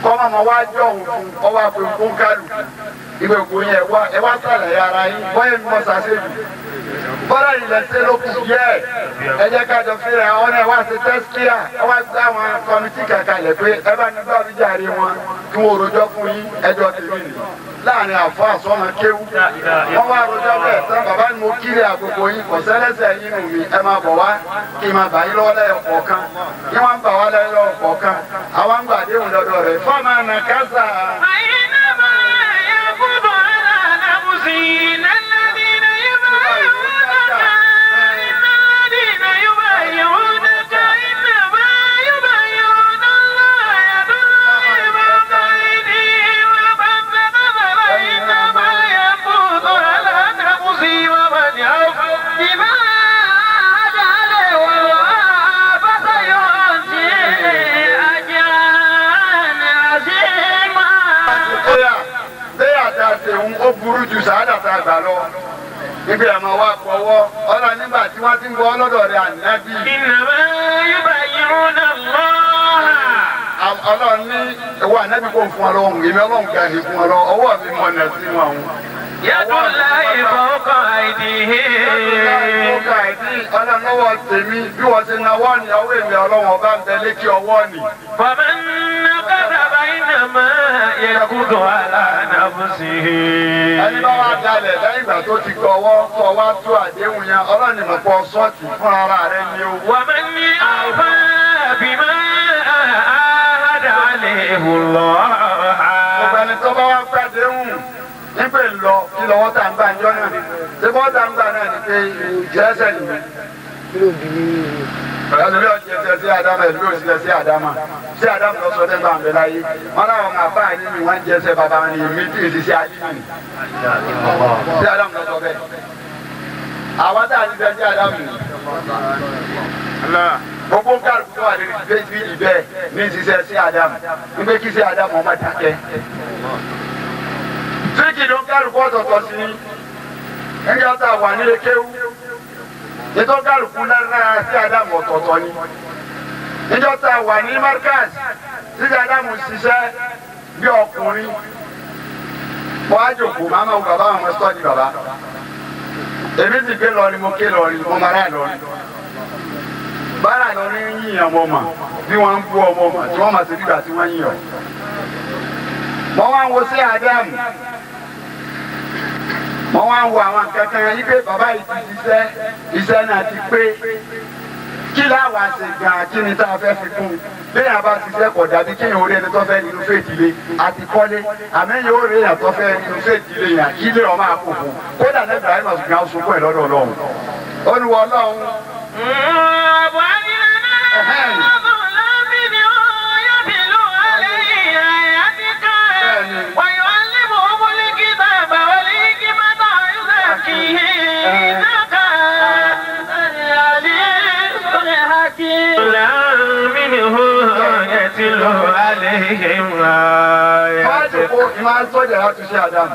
Kọ́ ọmọ wa jọ òun fún ọwọ́ àpè fún kálukú. Ìwé òkú yẹn ẹ wá sàlàyé ara yín bọ́yẹ̀ mi mọ́ sàṣẹ́jù. Bọ́lá ilẹ̀ ṣe ló kù díẹ̀. Ẹ jẹ́ ká jọ fíra àwọn náà wá ṣe tẹ́síkíà. Ẹ wá gbé àwọn kọ́mítì kàkà lẹ̀ pé ẹ bá ní báwo jàre wọn kí wọ́n rojọ́ fún yín ẹjọ́ tèmi nì. Láàrin àfọ àsọmọ kéwú. Wọ́n wá rojọ́ bẹ́ẹ̀ tán bàbá ni mo kílẹ̀ àkókò yín kò sẹ́lẹ́sẹ̀ yín nù mí ẹ máa bọ̀ wá kí n máa bà yín lọ́wọ́ lẹ́yọ̀ kọ̀ọ̀kan. Kí wọ́n ń bà wá lẹ́yọ̀ kọ̀ọ̀kan. Àwa ń gbàdéhùn lọ́dọ̀ rẹ̀ fọ́ọ̀mù àná kásá. Ó burú ju sàádà tá a gbà lọ. Ibi àmọ́ wa gbọ́wọ́ ọ̀la nígbà tí wọ́n ti ń gbọ́ lọ́dọ̀ rẹ̀ ànábì. Innama yubayyiruna Allah. Ọlọ́run ní ìwọ ànábì kò fún ọ lọ́wọ́ èmi ọlọ́run ga ní fún ọ lọ́wọ́ ọwọ́ mi mọ̀ nà sínú àwọn. Yadullahi fawqa aydihim. Fawqa aydihim. Ọlọ́run lọ́wọ́ tèmi bí wọ́n ṣe nawọ́ ni ọwọ́ èmi ọlọ́run ọba ń bẹ létí ọwọ́ ni. Faman naqada fa'innama yanqudu ala nafsihi. Ẹni bá wá dalẹ̀ lẹ́yìn ìgbà tó ti gbọ́wọ́ kọ́ wá tó àdéhùn yẹn ọlọ́run ní mọ̀pọ̀ sọ́ọ̀tì fún ara rẹ̀ ni o. Wa man awfa bima ahada alayhi Allah. Gbogbo ẹni tó bá wá pàdéhùn nígbè lọ kí lọ́wọ́ tá ń gbà ń jọ náà ṣé bọ́ tá ń gbà náà ni pé jẹ́sẹ̀ nìyẹn. Ẹlòmí ọ̀jẹ̀sẹ̀ sí Ádámù ẹlòmí òṣìṣẹ́ sí Ádámù sí Ádámù lọ sọ dẹ́gbà ń bẹ láyé wọn láwọn máa bá àyè mi wọn jẹ́sẹ̀ bàbá mi ní èmi tí ìṣiṣẹ́ ayé mi sí Ádámù lọ sọ bẹ́ẹ̀. Àwọn tá à ń ṣiṣẹ́ sí Ádámù ni gbogbo kálukú tó wà lórí Facebook bẹ́ẹ̀ ní ìṣiṣẹ́ sí Ádámù nígbè kí sí Ádámù ọmọ dákẹ́. Tíríkì ló ń kálukú ọ̀tọ̀ọ̀tọ̀ sí i nígbà tá a wà nílé kéwú ètò kálukú lára sí Ádámù ọ̀tọ̀ọ̀tọ̀ ni níjọ́ tá a wà ní Markaz sí Ádámù ṣiṣẹ́ bí ọkùnrin wọ́n á jòkó màmá wo bàbá àwọn sọ́ọ̀dì bàbá èmi sì gbé lọ ni mo ké lọ ni mo máa rà lọ ni bára lọ ní yíyan ọmọ mà bí wọ́n ń bú ọmọ mà tí wọ́n máa ṣe bígbà tí wọ́n yíyan mo wá ń wo sí Ádámù mo wá ń wo àwọn kankan yí pé bàbá yìí ti ṣiṣẹ́ iṣẹ́ náà ti pé kí láwa ṣe gan kí ni tá a fẹ́ fi kún un bẹ́ẹ̀ yẹn bá ṣiṣẹ́ kọ̀ dàbí kéèyàn orí ẹni tó fẹ́ nínú fèjìlé àti kọ́lé àmẹ́yìn orí èèyàn tó fẹ́ nínú fèjìlé yẹn kí lè ọmọ àkókò kódà ní Ibrahim ọ̀sùn sunkún ẹ̀ lọ́dọ̀ Ọlọ́run ó ní wọ́n Ọlọ́run. Máa sọ́jà láti ṣe Ádámù.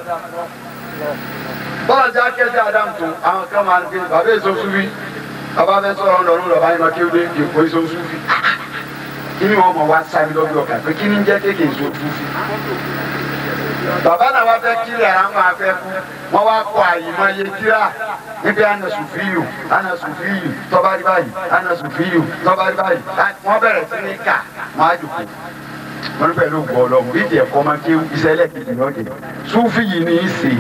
Bọ́lá jẹ́ akẹ́sẹ̀ Ádámù tó àwọn kan máa ń gbé bàbá èso súnfí. Bàbá fẹ́ sọ̀rọ̀ ńlọrọ̀ lọ́ba yín máa kí ó dé èkó èso súnfí. Kí ni wọ́n mọ̀ wá sáré lọ́gbẹ̀ ọ̀kà pé kí ni ń jẹ́ kéèké èso súnfí? Bàbá náà wá fẹ́ kílẹ̀ ara máa fẹ́ kú. Wọ́n wá kọ àyìnbọn iye tíra níbi àna sùfíyù àna sùfíyù tọ́ba rí báyìí àna sùfíyù tọ́ba rí báyìí. Wọ́n bẹ̀rẹ̀ sí ní kà wọ́n á jòkó. Wọ́n ní pẹ̀lú ògùn ọlọ́run ìdí ẹ̀kọ́ máa ké iṣẹ́ ẹlẹ́kejì náà dé. Súfì yìí ní í ṣe.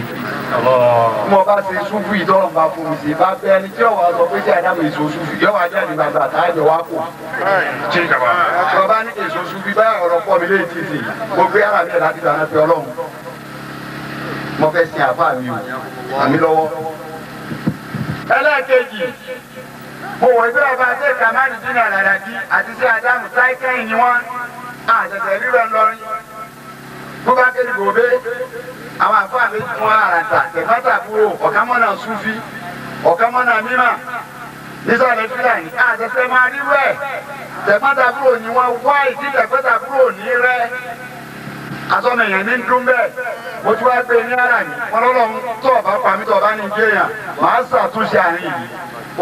Mo bá ṣe súfì yìí tọ́lọ̀ bá fún mi ṣe bá bẹ ẹni tí ọ̀wá sọ pé ṣé Ádámù èso súfì yọ̀wá jáde bàbá àtàjọ wa kò. Bàbá ní èso súfì báyà ọ̀rọ̀ pọ̀ mi léyìí ti sè. Mo gbé ara mi ẹ̀ láti dáná pé ọlọ́run. Mo fẹ́ sin àfáà mi o, àmì lọ́wọ́. Ẹlẹ́ẹ̀kejì, mo wọ̀ ẹgbẹ́ ọba ṣe Kàmáàlì Dínà Àlàdí àti ṣé Ádámù táìkẹ́yìn ni wọ́n àtẹ̀tẹ̀ rírọ̀ ńlọrin bó bá kéde gòbé àwọn àfáà méjì wọn àràtà tẹ̀fátà kúrò ọ̀kámọ́nà súfì Ọ̀kan mọ́nà mímà nísàlẹ̀ Fúlàní àṣẹṣẹ máa rí wẹ̀. Tẹ̀gbọ́ntàbúrò ni wọ́n wá ìdí tẹ̀gbọ́ntàbúrò ní rẹ́. Asọ́nà èèyàn ní dún bẹ́ẹ̀. Mo ti wá gbé ní ara mi. Wọ́n lọ́lọ́run tó ọ̀bá pa mí tó ọ̀bá ní ìjọ èèyàn. Màá ṣàtúnṣe àárín yìí.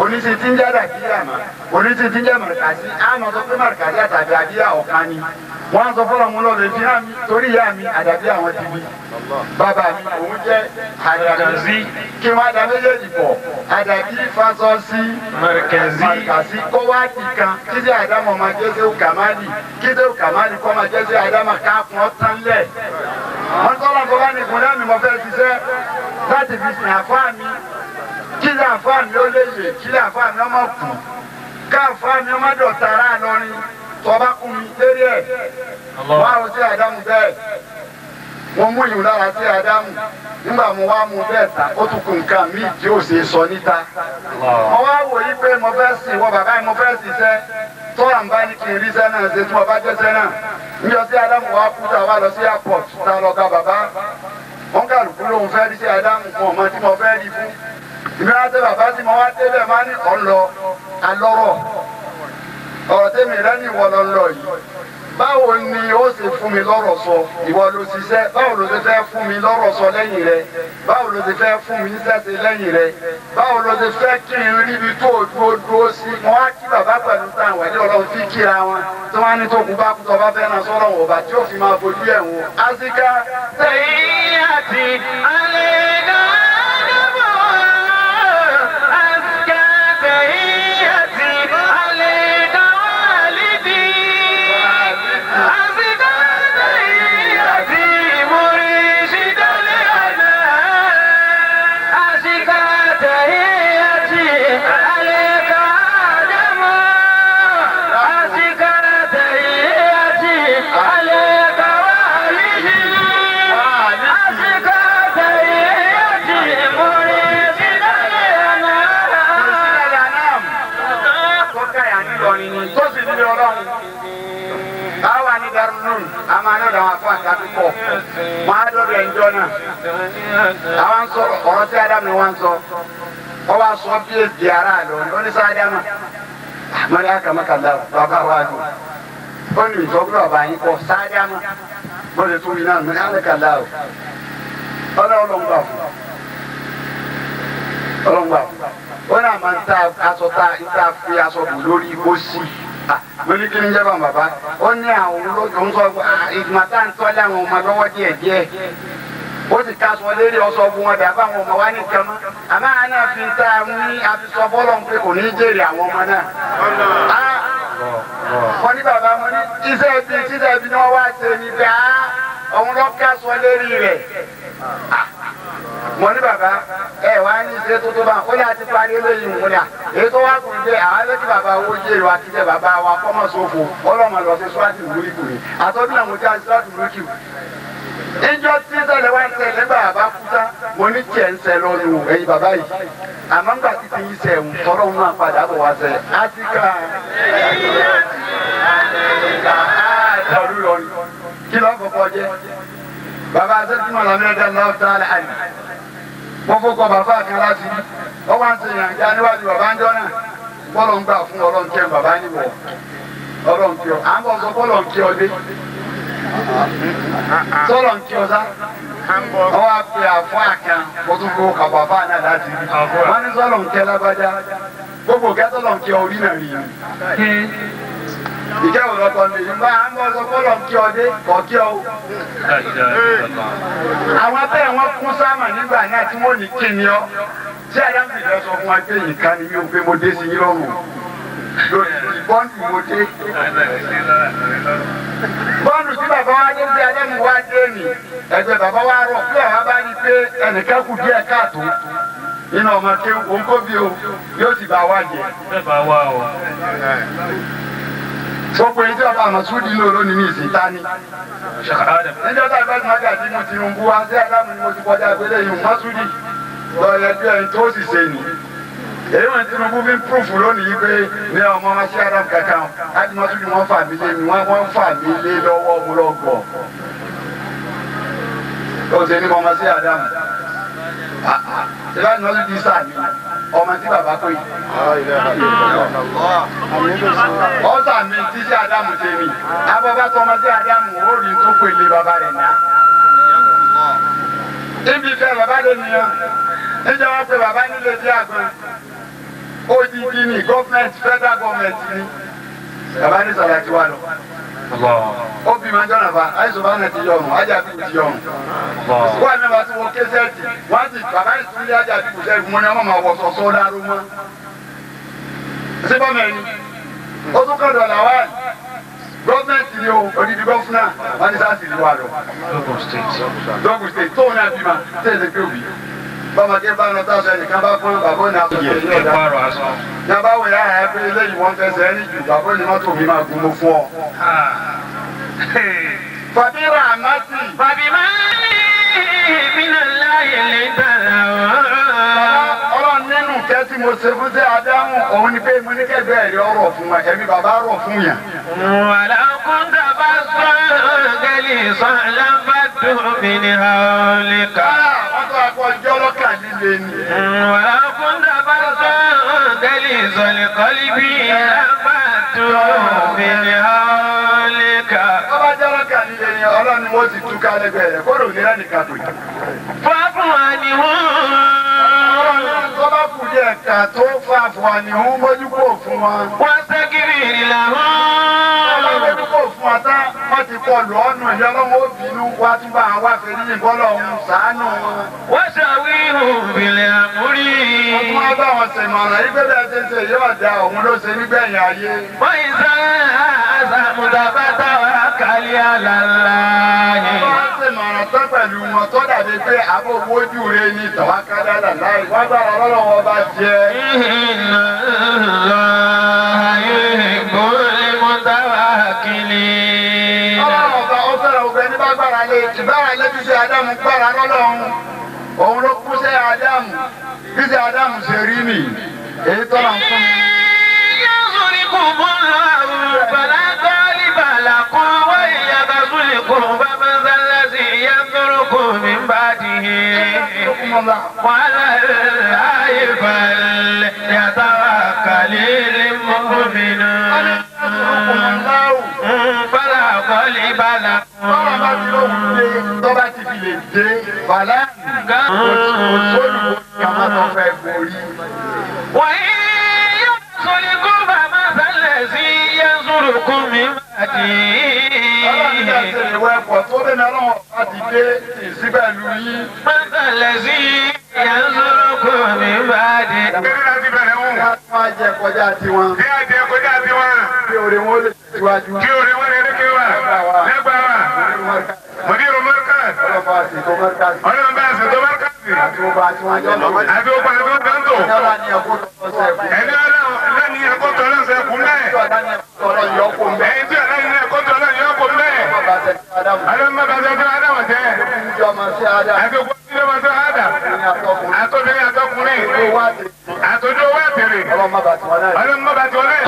Oníṣe tí ń jẹ́ àdàbíyà mà. Oníṣe tí ń jẹ́ màrìkàsí. Àmọ́ sọ pé màrìkàsí àtàbí àbíyà ọ̀kan ni. Wọ́n á sọ fọlọ́ mu lọ́dọ̀ fi hàn mí torí ìyá mi àdàbí àwọn ti bí. Bàbá mi òun jẹ́ àdàbí. Kí wọ́n á da méjèèjì pọ̀. Àdàbí fasọ sí màrìkàsí kó wá di kan. Kí sí àdámọ̀ máa jẹ́ sí Kàmáàlì. Kí sí Kàmáàlì kọ́ máa jẹ́ sí àdámọ̀ káàkùn ọ̀tán lẹ̀. Wọ́n tọ́lá kó bá ní ìkúnlẹ̀ mi mo fẹ́ ṣiṣẹ́ láti fi sìn àfáà mi. Kí lè àfáà mi ó lè yè, kí lè àfáà mi ọmọ kù. Ká àfáà mi ọmọ dọ̀tà ara lọrin. Tọba kún mi lérí ẹ̀. Wọ́n á sí àdámù bẹ́ẹ̀. Mo mú ìlú lára sí àdámù. Nígbà mo wá mú bẹ́ẹ̀ ta, ó tún kù nǹkan míì tí ó ṣe sọ níta. Mo wá wò yí pé mo fẹ́ sìn wọ bàbá mi mo fẹ́ ṣiṣẹ́. Tọ́lá ń bá ní kí n ríṣẹ́ náà ṣe tí mo bá jẹ́ṣẹ́ náà. Níjọ́ sí àdámù wá kú tá a wá lọ sí airport tá a lọ gba bàbá. Wọ́n kàlùkù lóhun fẹ́ rí sí àdámù fún ọmọ tí mo fẹ́ rí fún. Ìgbà tí bàbá tí mo wá débẹ̀ máa ní ọ̀lọ́ alọ́rọ̀. Ọ̀rọ̀ tẹ́mi rẹ ní ìwọ lọ lọ yìí. Báwo ni ó ṣe fún mi lọ́rọ̀ sọ? Ìwọ ló ṣiṣẹ́. Báwo ló ṣe fẹ́ fún mi lọ́rọ̀ sọ lẹ́yìn rẹ? Báwo ló ṣe fẹ́ fún mi níṣẹ́ṣe lẹ́yìn rẹ? Báwo ló ṣe fẹ́ kí n rí ibi tó dúró dúró sí? Wọ́n á kí bàbá pẹ̀lú táwọn ẹ̀dí ọlọ́run fi kíra wọn. Tí wọ́n á ní tó kú bá kú tó bá fẹ́ náà sọ́rọ̀ wọ̀ bá tí ó fi máa fojú ẹ̀ wò. Àsìká sẹ́yìn àti alẹ́ náà dẹ́bọ̀. Àsìká sẹ́yìn àti alẹ́ náà wàlídìí. Máa dọ̀dọ̀ ẹ̀njọ́ náà. Àwọn sọ̀rọ̀ ọ̀rọ̀ tí Ádámù ni wọ́n sọ. Wọ́n wá sọ bí èdè ara lọ ní oníṣẹ́ Ádámù. Mọ́lẹ́ àkàmọ́kàlá bàbá wa nù. Ó ní ìtọ́jú bàbá yín kọ sáádámù. Bọ́lẹ̀ tó mi náà mọ́lẹ́ àkàlá o. Ọlọ́run gbà fún. Ọlọ́run gbà fún. Ó náà máa ń ta aṣọ tá a fi aṣọ bò lórí ó sì. Mo ní kí ni jẹ́ bá bàbá ó ní àwọn olóòtú ń sọ ìgbìmọ̀ tá à ń tọ́lé àwọn ọmọ lọ́wọ́ díẹ̀ díẹ̀ ó sì ká sọ lérí ọsọ fún wọn dàbá àwọn ọmọ wa nìkan mọ́ àmọ́ àwọn náà fi ta ní àfisọ bọ́lọ̀ pé kò ní í jèrè àwọn ọmọ náà. Mo ní bàbá mo ní iṣẹ́ ibi iṣẹ́ ibi ni wọ́n wá ṣe ni pé òun lọ ká sọ lérí rẹ̀. Mo ní bàbá ẹ wá ní iṣẹ́ tó tó bá ó ní àti parí eléyìí mú ni à èyí tó wá kùn jẹ àwọn ẹlẹ́kì bàbá owó jẹ́ ìwà kíjẹ bàbá wa kọ́mọ̀ sófo ọlọ́mọ lọ sí swati múlíkù ni àtọ́dún àwọn tí a swati múlíkù. Ìjọ tí ṣẹlẹ̀ wá ń ṣẹlẹ̀ nígbà bàbá kú tán mo ní tiẹ̀ ń ṣẹ lọ́nu ẹ̀yin bàbá yìí àmọ́ ńgbà títí yín ṣẹ̀ ń tọ́lọ́ ń máa padà bọ̀ wá ṣẹ átíkà kí ló kọ́kọ́ jẹ́ bàbá sẹ́tìmọ̀ làmúlẹ́dẹ́ lọ́wọ́ àná wọ́n fọkọ bàbá kan láti rí wọ́n wá ń ṣe ìyànjá níwájú bàbá ń jọ́nà bọ́lọ̀ ń gbà fún ọlọ́run kẹ́ bàbá níwọ̀ ọlọ́run kí ọ à ń bọ̀ sọ bọ́lọ̀ ń kí ọ dé sọ́lọ̀ ń kí ọ sá wọ́n wá pe àfọ́ àkàn mo tún fowó kà bàbá náà láti rí wọ́n ní sọ́lọ̀ ń kẹ́ lágbájá gbogbo kẹ́tọ́lọ̀ ń kí ọ orí náà rí i ìjẹ́ òlọ́tọ̀ ni ìgbà à ń bọ̀ sọ bọ́lọ̀ ń kí ọ dé kọ̀ kí ọ. Àwọn bẹ́ẹ̀ wọ́n kún sáàmà nígbà náà tí wọ́n ní kí ni ọ́. Tí Ádámù ìfẹ́ sọ fún wa pé nìkan ni mi ò pé mo dé sí yín lọ́rùn. Lórí bọ́ǹdù mo dé. Bọ́ǹdù tí bàbá wa dé sí Ádámù wa dé nì. Ẹgbẹ́ bàbá wa rọ̀ bí àwa bá rí pé ẹnìkan kù díẹ̀ káàtó. Nínú ọmọ kí òun kó bí o, yóò sì bá wa jẹ. Gbogbo èyí tí bàbá Àmọ̀súdì ń lò lónìí ní ìsìn tání. Níjọ́ tá a bá ti máa gàdí mu Tinubu wá sí Ádámù ni mo ti kọjá ìpínlẹ̀ yìí Mọ́súdì lọ yẹjú ẹni tó sì ṣe nì. Èyí wọn Tinubu fi ń púrúfù lónìí yìí pé ní ọmọ ọmọ sí Ádámù kankan láti Mọ́súdì wọ́n fà mí lé mi wọ́n fà mí lé lọ́wọ́ mu lọ́gọ̀. Ó ṣe ní ọmọ sí Ádámù. Ìbáraẹni Mọ́súdì sà mí. ọmọ tí bàbá pè. Ọ̀sà mi tí sí Ádámù ṣe mi. Abọ́bá tó ọmọ sí Ádámù ó rí tó pè lé bàbá rẹ̀ ná. Ibi ìfẹ́ bàbá ló nìyẹn. Níjẹ́ wọ́n pe bàbá nílé tí àgbọn. Odidi ni gọ́ọ̀mẹ̀ntì federal gọ́ọ̀mẹ̀ntì ni. Bàbá ní Sàlàkí wà lọ. Ó bí máa ń jọ̀nà fa, àìsàn bá nà ti yọrùn, ájà bí kò ti yọrùn. Wọ́n àmì bá ti wọ késẹ́ẹ̀tì, wọ́n ti bàbá ìsúnlé ájà bí kò sẹ́ẹ̀kì mọ́ ni wọ́n máa wọ sọ̀sọ́ dáró mọ́. Ṣé bọ́mọ ẹni? Ó tún kọ́ dọ̀là wá. Gọ́ọ̀mẹ̀ntì ni o, odidi gọ́fúnà, wọ́n ní sáà sì ní wà lọ. Lógùn State, tóun náà bímọ, tẹ̀sí pé òbí. Bọ́mọ kí bá ń lọ táṣọ ẹnìkan bá fún bàbá òní àtúntò yìí ọ̀dà. Yàrá wò yà á pé eléyìí wọ́n fẹsẹ̀ ẹni jù bàbá òní mọ́tò mi máa gun mo fún ọ. Fàbírà àmásì. Fàbímá mi náà láyé lè dára o. Ọlọ́run nínú kẹ́ tí mo ṣe fún sí Ádámù òun ni pé mo ní kẹ́gbẹ́ ẹ̀rí ọ̀rọ̀ fún wa ẹ̀mí bàbá rọ̀ fún yàn. Wàlá kúndà bá sọ̀rọ̀ gẹ́lì sọ̀rọ̀ lábàdùn mi ní àólíkà. Wọ́n tó akọ ọjọ́ lọ́kà líle ni. Wàlá kúndà bá sọ̀rọ̀ gẹ́lì sọ̀rọ̀ kọ́lí bí lábàdùn mi ní àólíkà. Ọba jẹ́ lọ́kà líle ni Ọlọ́run ni wọ́n ti túká lẹ́gbẹ̀ẹ́ rẹ̀ kó lò ní ẹnìkan tó yìí. Fáfún wa ni wọ́n. Tọ́ba kù díẹ̀ ká tó fa àfọ̀àní ń mójú kò fún wa. Wọ́n sẹ́kìrì ìlànà. Ọba mójú kò fún wa tán, wọ́n ti kọ lù ọ́nù ìyá ọlọ́run ó bínú wá tún bá àwọn afẹ́rí ìbọ́lọ̀ ọ̀hún ṣàánú wọn. Wọ́n ṣàwíhùn ìbílẹ̀ àmúrí. Wọ́n tún wá bá wọn ṣèmọ̀ràn yí pé bẹ́ẹ̀ ṣe ń ṣe yóò da òun ló ṣe nígbẹ̀yìn ayé. Wọ́n ìsá àzàmùdàbàtà wà kálí àlàlá yìí. Wọ́n ṣèmọ̀ràn tán pẹ̀lú wọn tó dàbí pé àbò wojú rẹ ni tàwákálá láì wá gbára lọ́lọ́wọ́ bá jẹ́. Inna Allaha yuhibbul mutawakkilin. Ọlọ́run ọba ó fẹ́ràn ogun ẹni bá gbára lé ìbára lé bí ṣe Ádámù gbára lọ́lọ́run. Òun ló kú sí Ádámù. Bí ṣe Ádámù ṣe rí nì. Èyí tọ́ra ń fún mi. Yansurkum Allahu fala ghaliba lakum wa in yakhzulkum faman dhal ladhi yansurukum min ba'dihi. وعلى الله فليتوكل المؤمنون. فلا غالب لكم. Tọ́lá bá ti lóhùn dé, tọ́ba ti fi lè dé, bàlá òṣòlù kàmá tó fẹ́ borí. وإن يخذلكم فمن ذا الذي ينصركم من Ọlọ́run ní بعده. àti ìwọ ẹ̀pọ̀ tó bẹ́ẹ̀ ni ọlọ́run ọba ti dé tì sí pẹ̀lú yín. من ذا الذي ينصركم من بعده. Kéré láti bẹ̀rẹ̀ wù. Kí á tún á jẹ kọjá tiwọn. Bí a jẹ kọjá tiwọn. Kí oore wọn ó lè tẹ̀síwájú. Kí oore wọn lè lékè wa. Lẹ́gbàá wa. Mùdírù Mọ́rkàs. Ọlọ́run bá ṣètò Mọ́rkàs. Ọlọ́run bá ṣètò Mọ́rkàs. Àti gbogbo àti wọn jọ lọ. Àti gbogbo àti wọn jọ ń tò. Ẹni ọlá ni ẹ̀kọ́ tọ́lọ́ sẹ́kù. Ẹni ọlá ni ẹ̀kọ́ tọ́lọ́ sẹ́kù mẹ́. Ẹni ọlá ni ẹ̀kọ́ tọ́lọ́ yọ kó mẹ́. Ẹni tí ọlá ni ẹ̀kọ́ tọ́lọ́ yọ kó mẹ́. Ọlọ́run bá ṣètò Ádámù. Ọlọ́run bá ṣètò Ádámù jẹ́. Ìjọba sí Ádámù. Àti gbogbo ìjọba sí Ádámù. Àtọ́bìnrin àtọkùnrin. Àtọ́jú owó àtèrè. Àtọ́jú owó àtèrè. Ọlọ́run má bàtí wọn náà. Ọlọ́run má bàtí wọn náà.